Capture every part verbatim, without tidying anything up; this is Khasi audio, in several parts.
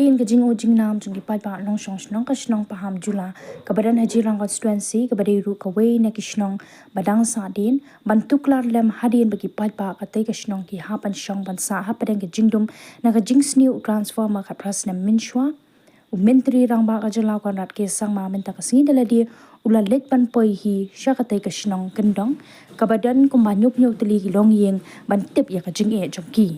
Hadien ka jingïoh jingnam jong ki paidbah nongshong shnong ka shnong Pahamjula kaba don ha Jirang constituency, kaba dei ruh kawei na ki shnong ba dang sahdien ban tuklar lem hadien ba ki paidbah katei ka shnong ki hap ban shong ban sah hapdeng ka jingdum na ka jingsniew u transformer khatphra snem mynshuwa. U Myntri Rangbah ka jylla Conrad K Sangma mynta ka sngi da lade u la leit ban poi hi sha katei ka shnong kyndong kaba don kumba hynñiewphew hynñiew tylli ki longïing ban tip ïa ka jingeh jong ki.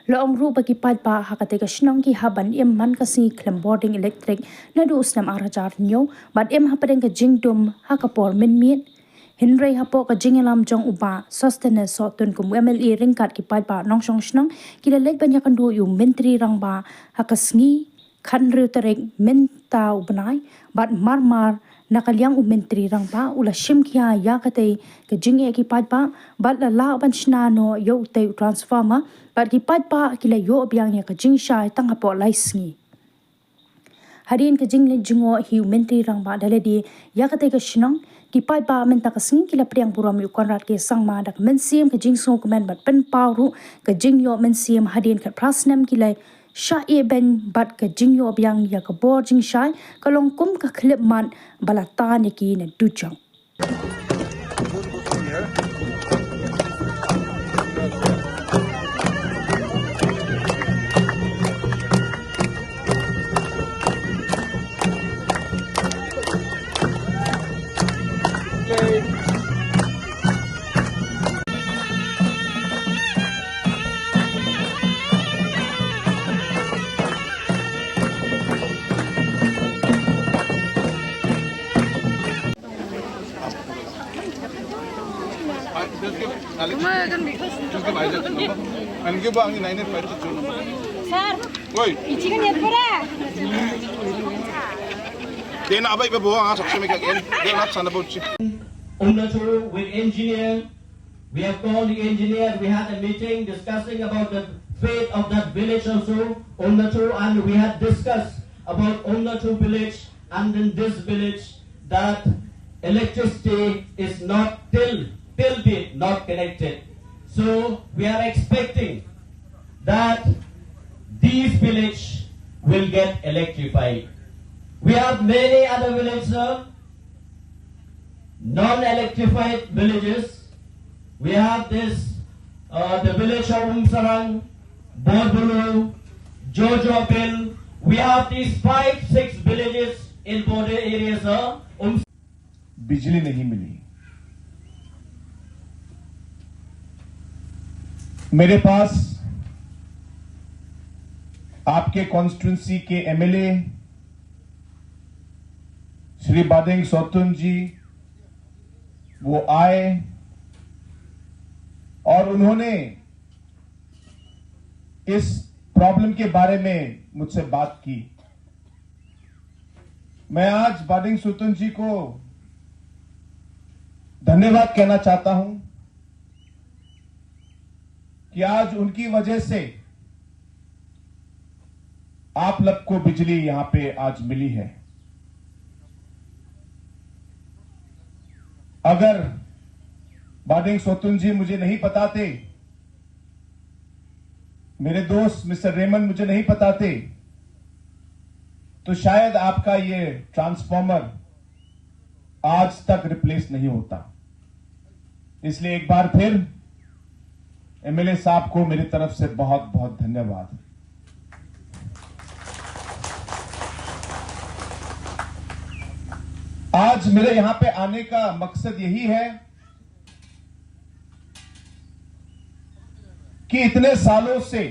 La ong ruh ba ki paidbah ha katei ka shnong ki hap ban im man ka sngi khlem bording elektrik naduh u snem ar hajar hynñiew bad im hapdeng ka jingdum ha ka por mynmiet. Hynrei hapoh ka jingïalam jong u Bah Sosthenes Sohtun kum u M L A ryngkat ki paidbah nongshong shnong ki la leit ban ïakynduh ïa u Myntri Rangbah ha ka sngi khathynriew tarik mynta u bnai bad marmar na ka liang u Myntri Rangbah u la shim khia ïa katei ka jingeh ki paidbah bad la lah ban shna noh ïa utei u transformer bad ki paidbah ki la ïoh biang ïa ka jingshai tang hapoh lai sngi. Hadien ka jingleit jngoh hi u Myntri Rangbah da lade ïa katei ka shnong, ki paidbah mynta ka sngi ki la pdiang burom ïa u Conrad K Sangma da ka mynsiem ka jingsngewkmen bad pynpaw ruh ka jingïoh mynsiem hadien khatphra snem ki la shah ïehbeiñ bad ka jingïoh biang ïa ka bor jingshai ka long kum ka khyllipmat ba la tan ïa ki na dujok. Just give Alex. Just give Isaac the number. And give Angi nine eight five six zero number. Sir, oi. Ichi kan yat pura. Then abai ba bawa, ah, saksa me ka ken. Then ask sana bauchi. Umnato with engineer. We have called the engineer. We had a meeting discussing about the fate of that village also, Umnato, and we had discussed about Umnato village and then this village, that electricity is not till, till date not connected. So we are expecting that these village will get electrified. We have many other villages, sir, non-electrified villages. We have this, uh, the village of Umsarang, Borbulu, Jojo Bill. We have these five, six villages in border areas, sir. Um- बिजली नहीं मिली। मेरे पास आपके कॉन्स्टिट्यूएंसी के एमएलए श्री बादेंग सोतुन जी वो आए और उन्होंने इस प्रॉब्लम के बारे में मुझसे बात की। मैं आज बादेंग सोतुन जी को धन्यवाद कहना चाहता हूं कि आज उनकी वजह से आप लोग को बिजली यहां पे आज मिली है। अगर बादेंग सोतुन जी मुझे नहीं बताते, मेरे दोस्त मिस्टर रेमंड मुझे नहीं बताते, तो शायद आपका ये ट्रांसफार्मर आज तक रिप्लेस नहीं होता। इसलिए एक बार फिर एमएलए साहब को मेरी तरफ से बहुत बहुत धन्यवाद। आज मेरे यहां पे आने का मकसद यही है कि इतने सालों से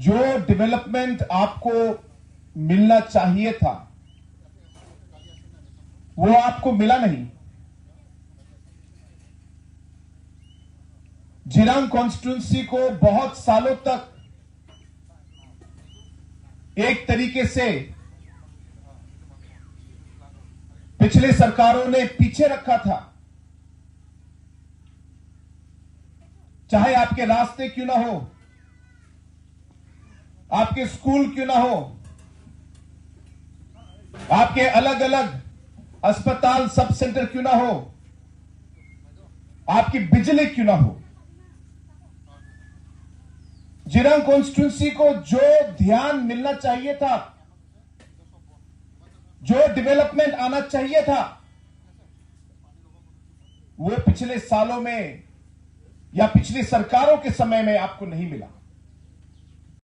जो डेवलपमेंट आपको मिलना चाहिए था, वो आपको मिला नहीं। जिरंग कॉन्स्टिट्यूएंसी को बहुत सालों तक एक तरीके से पिछले सरकारों ने पीछे रखा था, चाहे आपके रास्ते क्यों ना हो, आपके स्कूल क्यों ना हो, आपके अलग-अलग अस्पताल, सब सेंटर क्यों ना हो, आपकी बिजली क्यों ना हो, टिरंग कॉन्स्टिट्यूंसी को जो ध्यान मिलना चाहिए था, जो डेवलपमेंट आना चाहिए था, वो पिछले सालों में या पिछली सरकारों के समय में आपको नहीं मिला।